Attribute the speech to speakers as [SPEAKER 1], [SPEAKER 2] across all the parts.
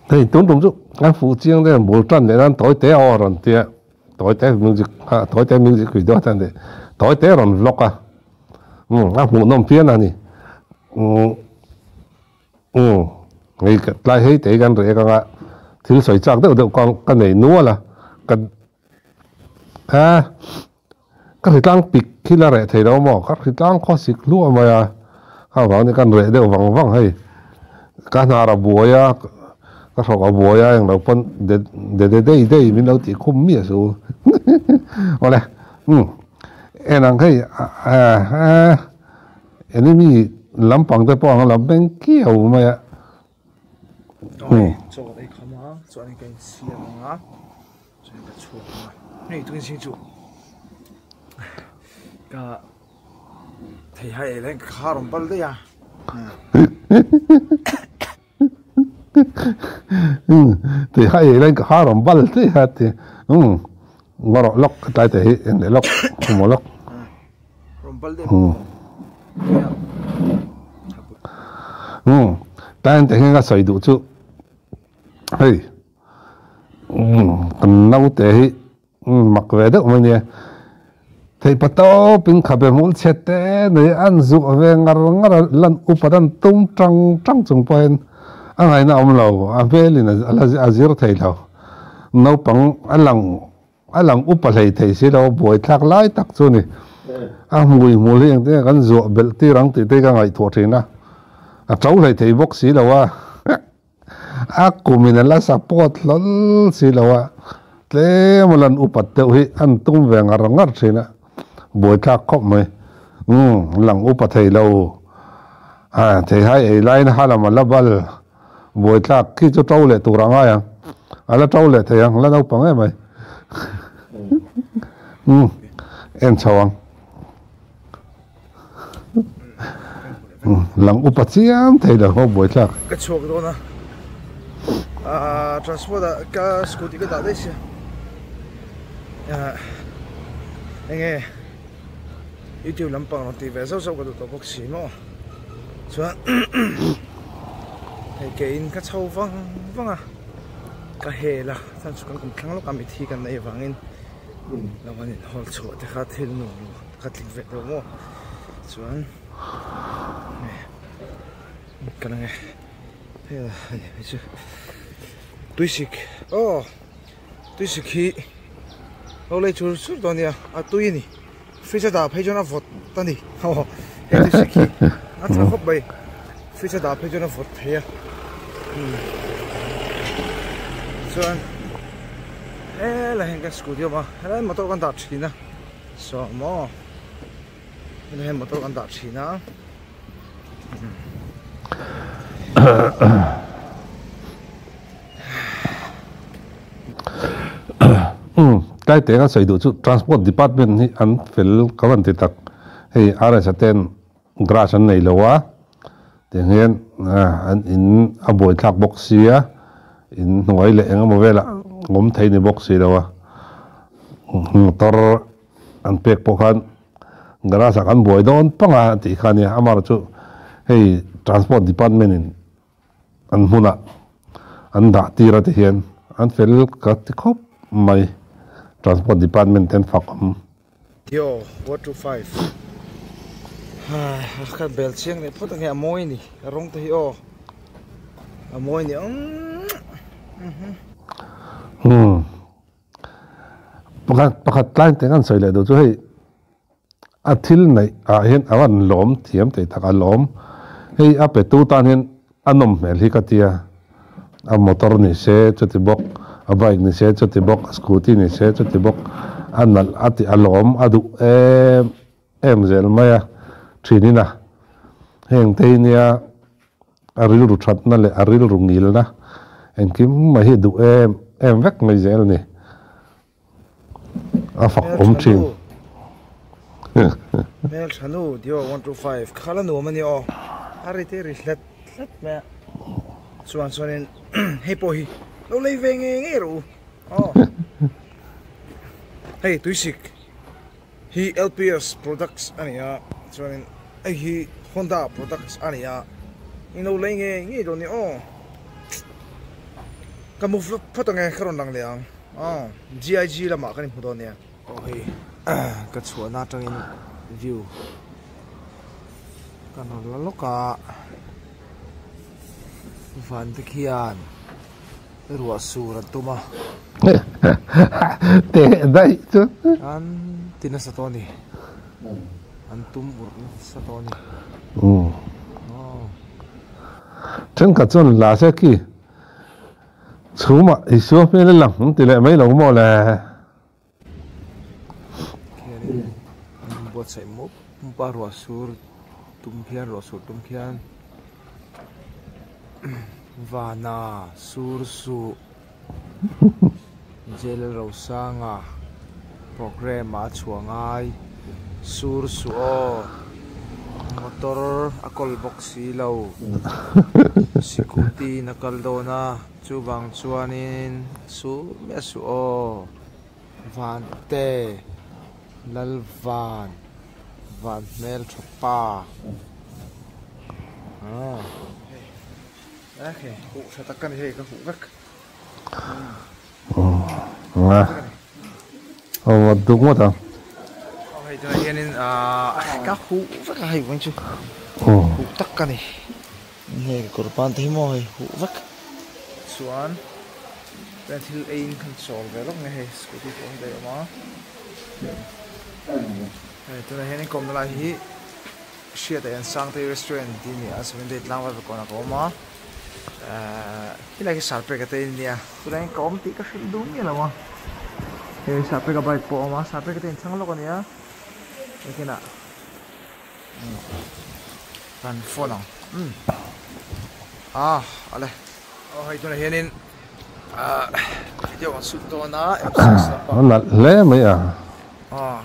[SPEAKER 1] Hei tun tum chu kan fuh chiang deuh bul tan leh nan tawi te aw rawn tia tawi te music kha tawi te music video a tan leh tawi te rawn vlog a umm a hmuhnawm phian a ni umm umm hei tlai hei te hi kan reh ang a thil sawi chak deuh deuh ka nei nual a ka a ka hritlang pik khi la reh thei lo maw ka hritlang khaw sik hluah mai a kha vang ni kan reh deuh vang vang hei ka hnar a buai a ka hrawk a buai a englo pawn de de dei dei min lo tih khum miah su awle umm en ang hei ah enemy lampang te pawh ang lo beng kiau mai a.
[SPEAKER 2] Chaw ei kham a chuan ka insiam ang a chuan ka chhuak ang a hei tun zing chu ka thei hai ei lai ka kha rawn bal daih a
[SPEAKER 1] thei hai ei lai ka kha rawn bal daih a ti umm ngaw rawh lawk ka tlai teh hi en leh lawk hmu lawk
[SPEAKER 2] rawn bal daih
[SPEAKER 1] Umm tlai te hian ka sawi duh chu hei umm kan naute hi mak ve deuh mai nia theih pa tawpin khabe hmul chhe te nei an zuah ve ngar ngar a lan upat an tum tang tang chung pawhin a ngaihna a awm lo a hmelin a zir thei lo naupang a lang A lang upa hlei thei si lo, buaithlak lai tak chu ni. A hmui hmul hi engtin nge kan zuah belh tir ang tih te hi ka ngaihtuah thin a, a to hlei thei bawk si lo a, a kumin a la support hlawl si lo a, tlem a lan upat deuh hi an tum ve ngar ngar thin a, buaithlak khawp mai. Umm, lang upa thei lo, theihai ei laiin ha lam a la bal. Buaithlak khi chu to leh tur a ngai ang. A la to leh thei ang, la naupang em mai. Umm, en chho ang. Umm, lang upa chiam thei lo ho buaithlak.
[SPEAKER 2] Ka chhuak dawn a, aah transport ah ka scooty ka dah daih sia. Aah enge youtube lampang rawn tih ve zauh zauh ka duh tawh bawk si maw. Chuan hei ke in ka chho vang vang a ka hel a chuan chu kan kum thlang lawk a mithi kan nei avangin lo an in hawl chhuah te kha thil nuam lo ka tling ve deuh maw chuan hei ka la nge hei hei chu tuisik aw tuisik hi lo lei chur chur dawn nia a tui a ni. Fridge a dah phei chuan a vawt a ni aw hei chu sikhi a tha khawp mai fridge a dah phei chuan a vawt thei a chuan helai hian kan scooty a awm a helai motor kan dah thin a saw maw helai hian motor kan dah thin a.
[SPEAKER 1] Umm tlai teng a sawi duh chu transport department hi an fel ka van ti tak hei RS a ten garage an nei lo a tiang hian an in a buaithlak bawk sia in hnuai leh eng emaw velah awm thei ni bawk si lo a motor an pek pawh khan garage ah kan buai dawn pang a tih kha ania amaherawhchu hei transport department in An hmunah an dah tir a ti hian an fel ka ti khawp mai. Transport department te an fak awm.
[SPEAKER 2] Yo, one two five. Ha, ka bel chiang leh phawt ange a mawi ni. A rawng te hi aw. A mawi ni.
[SPEAKER 1] Hmm. Pakhat pakhat tlai te kan sawi leh duh chu hei A thil neih ah hian a rawn lawm thiam thei tak a lawm. Hei a petu tan hian a nawm hmel hi ka tia. A motor ni se chuti bawk, a bike ni se chuti bawk, a scooty ni se chuti bawk, a nalh a tih a lawm a duh em em zel mai a thinin a. Heng te hi nia a rilru thatna leh a rilru ngilna engkim mai hi duh em em vek mai zel a ni. A fak awm thin.
[SPEAKER 2] Hmel tha nu Dio 125 kha la nuam a ni aw. A ri te ri hlet hlet mai a. Chuan chuanin hei pawh hi lo lei ve ngei ngei rawh u. Aw. Hei tuisik hi LPS products a ni a. Chuanin hei hi Honda products a ni a. In lo lei ngei ngei dawn ni aw. Ka move lawk phawt ange ka rawn lang leh ang aw GIG lamah kan inhmu dawn nia. Aw hei ka chhuahna atangin view kan rawn la lawk a van te khian ruah sur an tum a.
[SPEAKER 1] Teh daih chu.
[SPEAKER 2] An ti nasa tawh a ni an tum urh nasa tawh a ni. Aw.
[SPEAKER 1] Thenkhat chuan la se khi. Chhumah Isua hmel a lang an ti leh mai lo maw le?
[SPEAKER 2] Khianin an inbuatsaih mup mup a, ruah sur tum khian ruah sur tum khian vana sur suh Jail Rosanga programme ah a chhuah ngai sur suh aw motor a kawl bawk si lo scooty in a kal dawn a chuvang chuanin sur miah suh aw Vante Lalvan van hmeltha pa aw huh tha tak ka ni hei ka huh vek.
[SPEAKER 1] Aw duk ngawt ang.
[SPEAKER 2] Aw hei tunah hianin ka huh vek a hei vawiin chu huh tak ka ni. Hei ka kawr pan te hi maw hei huh vek. Chuan chuan thil eiin khan chawl ve lawk nge hei scooty pawh hi daih awm a. Hei tunah hianin kawmna lai hi Hriatah hian Sangtei restaurant tih a ni a Seventh-day tlangval vekawnah ka awm a. Helai hi Sarpeka te in nia tunah hian ka awm tih ka hrilh duh miah lo a hei Sarpeka bike pawh a awm a Sarpeka te in chhang lawk a nia hekinah kan phone ang umm ah awle aw hei tunah hianin ah video kan shoot dawn a M6 lampang
[SPEAKER 1] a nalh hle mai a
[SPEAKER 2] aw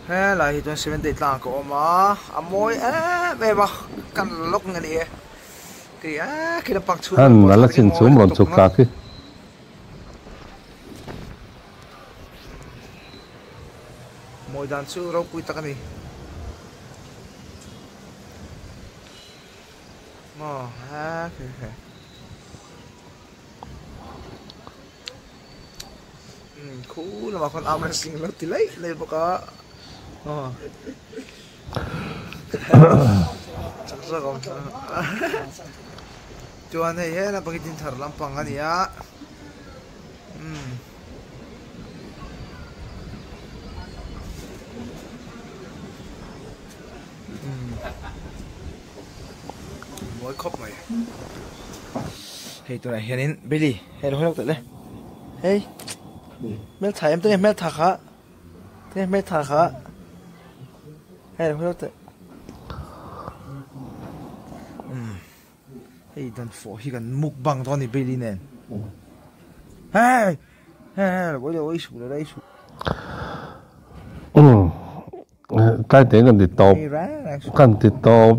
[SPEAKER 2] helai hi chuan 78 tlangah ka awm a a mawi em em a kan la lawk nge ni e.
[SPEAKER 1] An nal a chin chum rawn chuk thlak hi.
[SPEAKER 2] Mawi dan chu ropui tak a ni. Maw ha khe khe. Um khu lamah khawn arm wrestling lo ti laih laih bawk a. Aw. Chuan hei he lampang hi Dinthar lampang a ni a umm umm mawi khawp mai hei tunah hianin Billy hei lo hawi lawk teh le hei hmeltha em te nge hmeltha kha. Te hmeltha kha hei lo teh umm hei dan fawh hi kan mukbang dawn a ni Bailey nen hei hei hei lo lo ei suh lo ei suh
[SPEAKER 1] umm tlai te kan ti tawp kan ti tawp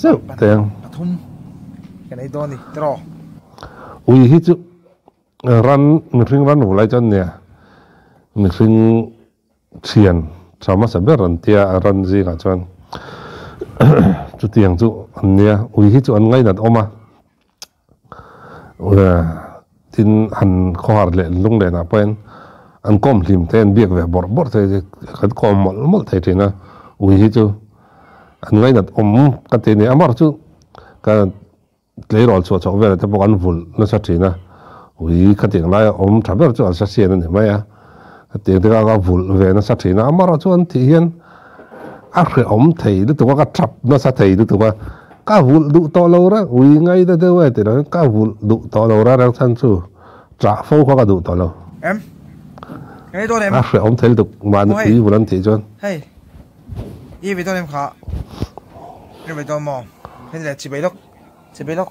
[SPEAKER 1] zeuh teh ang
[SPEAKER 2] pathum kan ei dawn a ni tiraw
[SPEAKER 1] ui hi chu. Ran, mihring ran vul ai chuan nia mihring thian tha hmasa ber an tia a ran zingah chuan chutiang chu an nia ui hi chu an ngainat awm a tin han khawhar leh lung lenah pawhin an kawm hlim thei an biak ve bawrh bawrh thei kan kawm mawlh mawlh thei thin a ui hi chu an ngainat awm ka ti a ni amaherawhchu chu ka Tleirawl chhuah chawk velah te pawh kan vulh nasa thin a, ui khatiang laia awm tha ber chu an sa sian a ni mai a, khatiang te kha ka vulh ve nasa thin a, amaherawh chu an thih hian a hrehawm thei lutuk a, ka thap nasa thei lutuk a, ka vulh duh tawh lo reng, ui ngai ta deuh e tih loh hian ka vulh duh tawh lo reng reng chhan chu chah fo kha ka duh tawh lo. A hrehawm thei lutuk mahni ui vulh an thih chuan.
[SPEAKER 2] I ve dawn em kha? I ve dawn maw? Hei le chibai lawk, chibai lawk,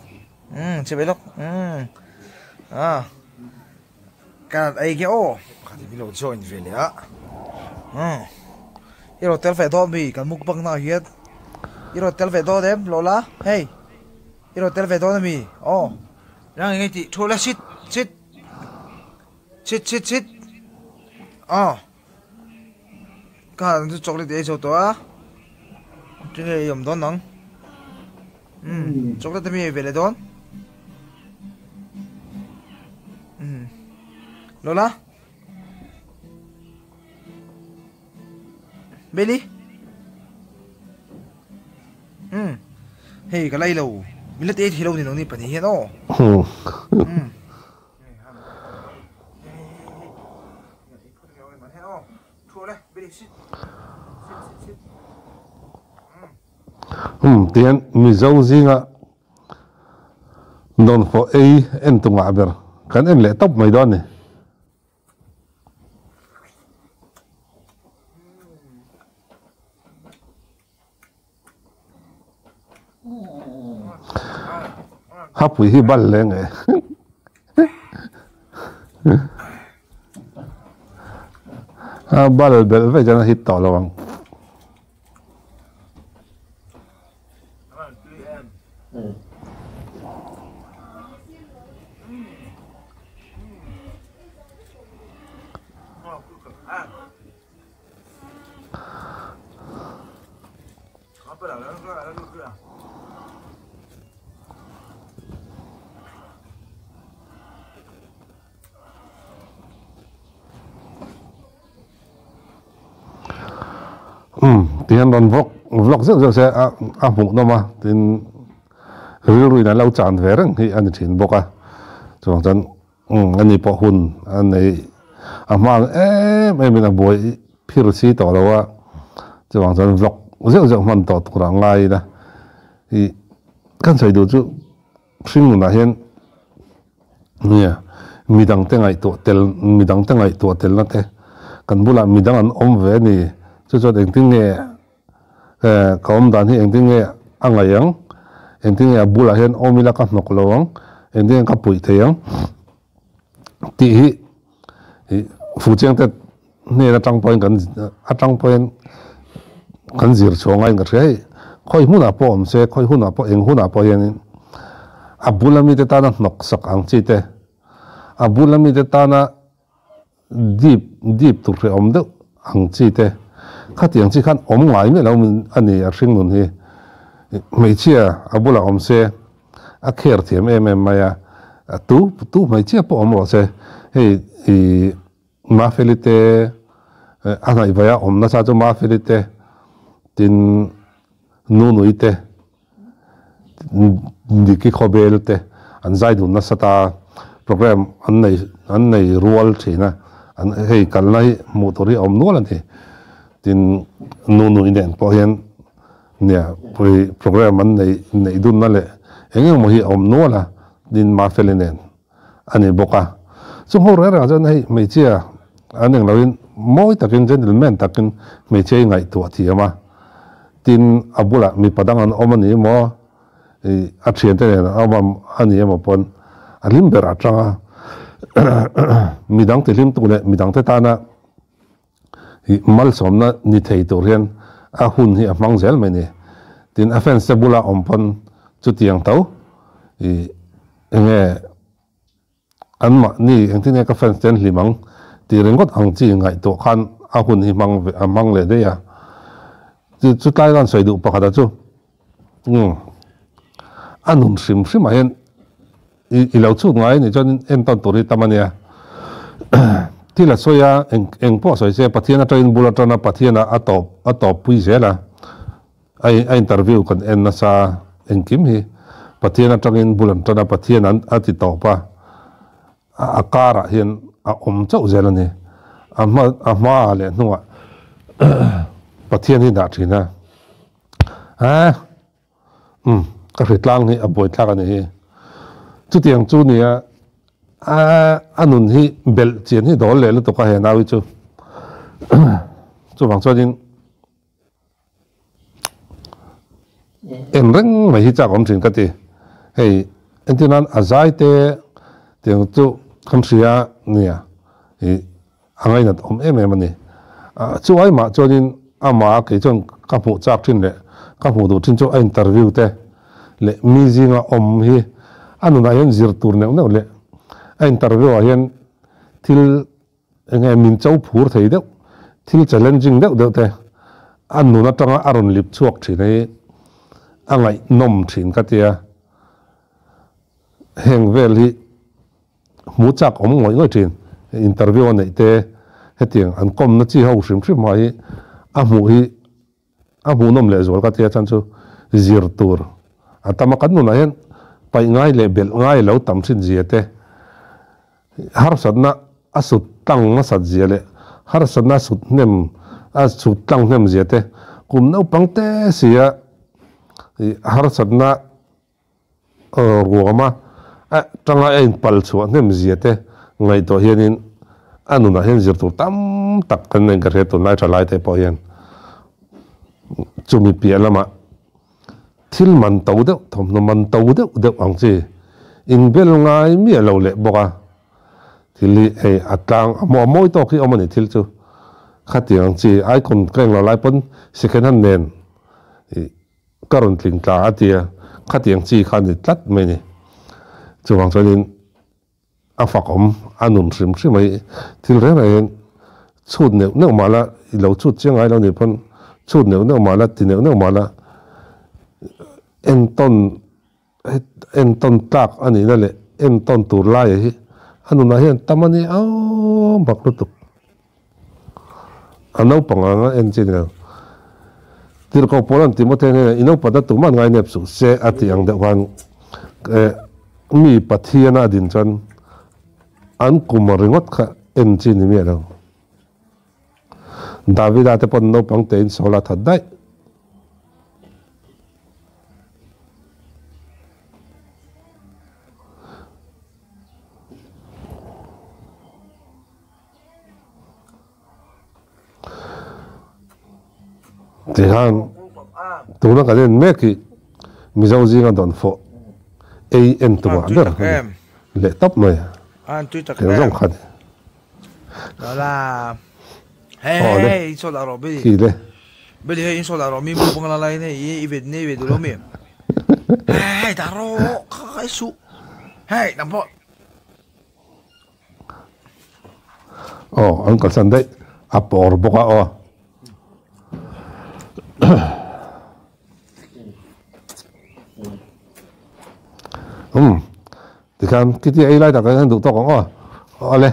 [SPEAKER 2] umm chibai lawk, umm ah ka ei nge aw ka ti lo join ve leh a umm i rawn tel ve dawn mi kan mukbang na ah hian i rawn tel ve dawn em Lola hei i rawn tel ve dawn ami aw rang eng nge tih thu la sit sit sit sit sit aw. Ka han chu chocolate ei zo tawh a tinge ei awm dawn nang umm chocolate ami ei ve leh dawn. Lola? Bailey? Umm hei ka lai lo min la te thei lo ni nang ni pahnih hian aw. Umm.
[SPEAKER 1] Umm tihian Mizo zinga dawnfawh ei en tungah ber kan en leh tawp mai dawn a ni. Hapui hi bal leng e. A bal belh vek chuan a hit tawh lo ang. Umm tihian rawn vlog vlog zeuh zeuh se a a hmuhnawm a tin rilru in an lo chan ve reng hi a ni thin bawk a chuvang chuan umm ani pawh hun a nei a hma ang em em in a buai phir si tawh lo a chuvang chuan vlog zeuh zeuh hman tawh tur a ngai ila ih kan sawi duh chu. Hringnunah hian nia midangte ngaihtuah tel midangte ngaihtuah telna te kan bulah midang an awm ve a ni. Chu chuan engtin nge eh ka awm dan hi engtin nge a ngaih ang, engtin nge a bulah hian awm ila ka hnawk lo ang, engtin nge ka puih thei ang tih hi ih Fuchiangte hnen atang pawhin kan atang pawhin kan zir chhuah ngaiin ka hria hei khawi hmunah pawh awm se khawi hunah pawh eng hunah pawh hianin a bula mite tana hnawk sak ang chi te a bula mite tana dip dip tur hrehawm deuh ang chi te khatiang chi khan awm ngai miah lo a ni a hring nun hi hmeichhia a bulah awm se a kher thiam em em mai a tu tu hmeichhia pawh awm rawh se hei ih. Mafeli te a hnaih vaia awm nasa chu Mafeli te tin Nunui te Diki Khawbel te an zai dun nasa ta program an nei an nei rual thin a an hei kalna hi hmuh tur hi a awm nual a ni tin Nunui nen pawh hian nia program an nei neih dunna leh eng eng emaw hi a awm nual a tin Mafeli nen. a ni bawk a. Chung ho reng rengah chuan hei hmeichhia an eng loin mawi takin gentleman takin hmeichhia hi ngaihtuah thiam a, tin a bulah mipa dang an awm a ni emaw ih a thiante nen an awm a ni emaw pawn a hlim ber atang a midang tihlimtu leh midangte tana ih malsawmna ni thei tur hian a hun hi a hmang zel mai ni. Tin a fans te bula awm pawn chutiang tho ih Enge an mahni engtin nge ka fans te an hlim ang tih ringawt ang chi ngaihtuah khan a hun hi hmang ve a hmang leh daih a. Chu chutlai khan sawi duh pakhat a chu umm a nun hrim hrim ah hian i i lo chhut ngai anih chuan entawn tur hi tam a nia. Thil a sawi a eng eng pawh a sawi se Pathian atangin bul atana Pathian ah a tawp a tawp pui zel a. A interview kan en nasa engkim hi Pathian atangin bul an tan a, Pathian an a ti tawp a, a karah hian a awm chauh zel a ni. A hma a hmaah leh hnungah Pathian hi dah thin a, a umm ka hritlang hi a buaithlak a ni hi. Chutiang chu nia a a nun hi belh chian hi dawl leh lutuk a he nau hi chu. Chuvang chuanin. En reng mai hi chak awm thin ka ti. Hei entir nan a zai te tiang chu kan hria nia ih a ngainat awm em em a ni. Chu ai mah chuanin amah kei chuan ka hmuh chak thin leh ka hmuh duh thin chu a interview te leh mi zinga awm hi a nunah hian zir tur neuh neuh leh a interview ah hian thil Enge min cho phur thei deuh, thil challenging deuh deuh te a nun atanga a rawn lip chhuak thin hi a ngaihnawm thin ka tia. Heng vel hi hmu chak awm ngawih ngawih thin. interview a neih te hetiang an kawmna chi ho hrim hrim hma hi a hmuh hi a hmuhnawm lehzual ka tia chuan chu zir tur a tam a, kan nunah hian paih ngai leh belh ngai lo tam thin zia te, harsatna a sut tlang nasat zia leh harsatna a sut hnem a sut tlang hnem zia te, kum naupang te sia harsatna Ruama atanga a inpal chhuah hnem zia te ngaihtuah hianin a nunah hian zir tur tam tak kan nei ka hria tunlai tha lai te pawh hian chumi piah lamah thil man to deuh thawmhnaw man to deuh deuh ang chi inbel ngai miah lo leh bawk a thil hi hei a tlang a mawi tawk hi awm a ni thil chu khatiang ang chi icon ka englo lai pawn second hand nen ih Ka rawn tling tla a tia, khatiang chi kha ni tlat mai ni. Chuvang chuanin a fakawm a nun hrim hrim a, thil reng reng hian chhut neuh neuh mah la, i lo chhut chiang ngai lo nih pawn chhut neuh neuh mah la, ti neuh neuh mah la, entawn entawn tlak a nihna leh entawn tur laia hi a nunah hian tam a ni au bak lutuk. A naupang anga en chi ni lo. Tirhkoh pawl an ti maw theng hian i naupang ta tumah ngai nep suh se a tih ang deuh khan mi Pathiana a din chuan an kum ringawt kha en chi ni miah lo. Davida te pawn naupang tein Saula that daih. Tihian tuna kan en mek hi Mizo zinga dawn fawh ei en tumah ber a ni leh tawp mai a, eng zawng kha a ni. Aw le, khi le. Aw an kalsan daih a pawr bawk a aw. Umm tikhan khiti ei lai takah hian duh tawk ang aw awle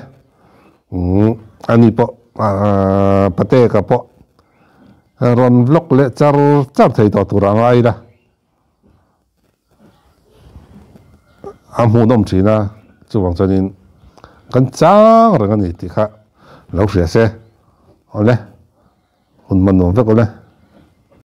[SPEAKER 1] umm ani pawh ahh Pateka pawh rawn vlog leh char char thei tawh tur a ngai ila. A hmuhnawm thin a, chuvang chuanin kan chang reng a ni tih kha lo hria se. Awle, hun hman nuam vek awle.